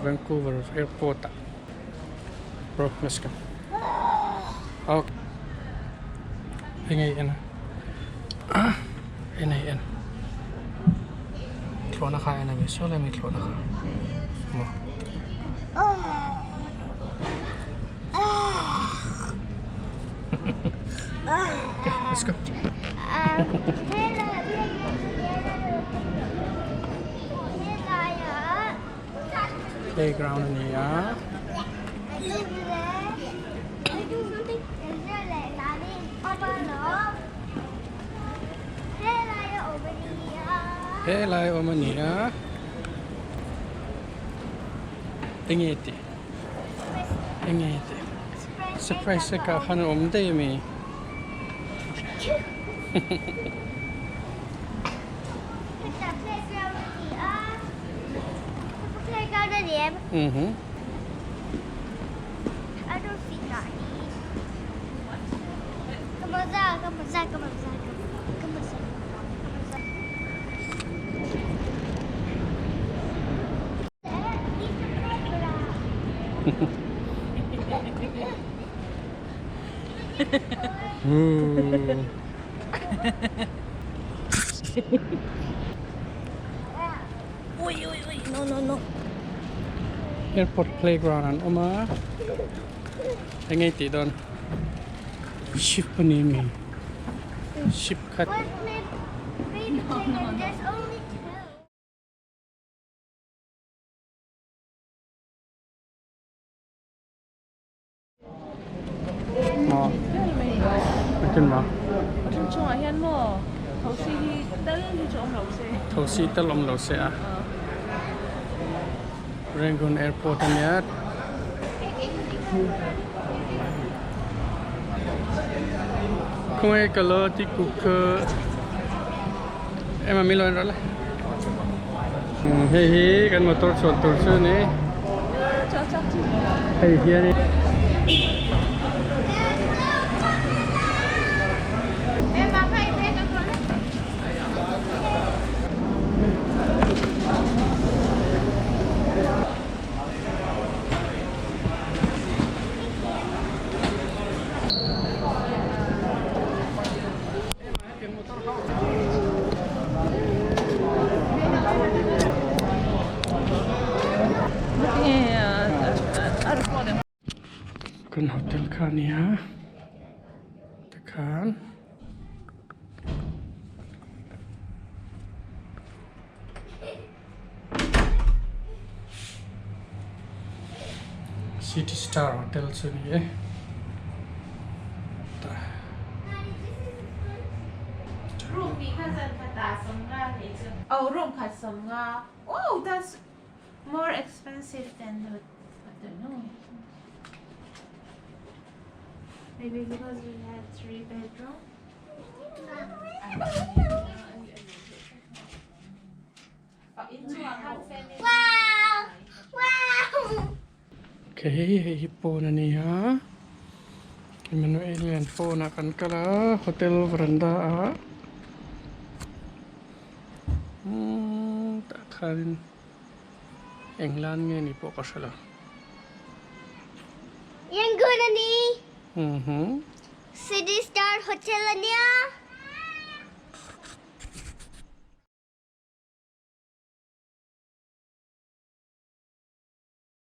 Vancouver Airport ah bro let's go okay enge i en a enge i en thlawhna kha a en a ni saw lai mai thlawhna kha maw. Okay, let's go. Playground a ni a. Helai awm a ni a. Enge tih? Enge tih? Surprise a kah khan a awm daih a mi? Airport playground an awm a eng nge tih dawn ship a ni ami ship khat. Maw engtin maw? A then chungah hian maw thosi hi tal hi chu awm lo se. Thosi tal awm lo se a. Rangoon airport a nia. Khawnge ka lo ti kuk kha ema mi lo en rawh le. Hei hi kan motor chhuan tur chu a ni. Hei hian in. Kan hotel kha a nia tikhan city star hotel chu a ni e. More expensive than the I don't know. Maybe because we had three bedroom. Wow! Wow! Okay, hei hi pawn a ni a Emmanuel phone ah kan kal a hotel veranda ah umm tah khanin eng lan nge ni pawh ka hre lo. Yangon a ni. Mhm. City Star Hotel a nia.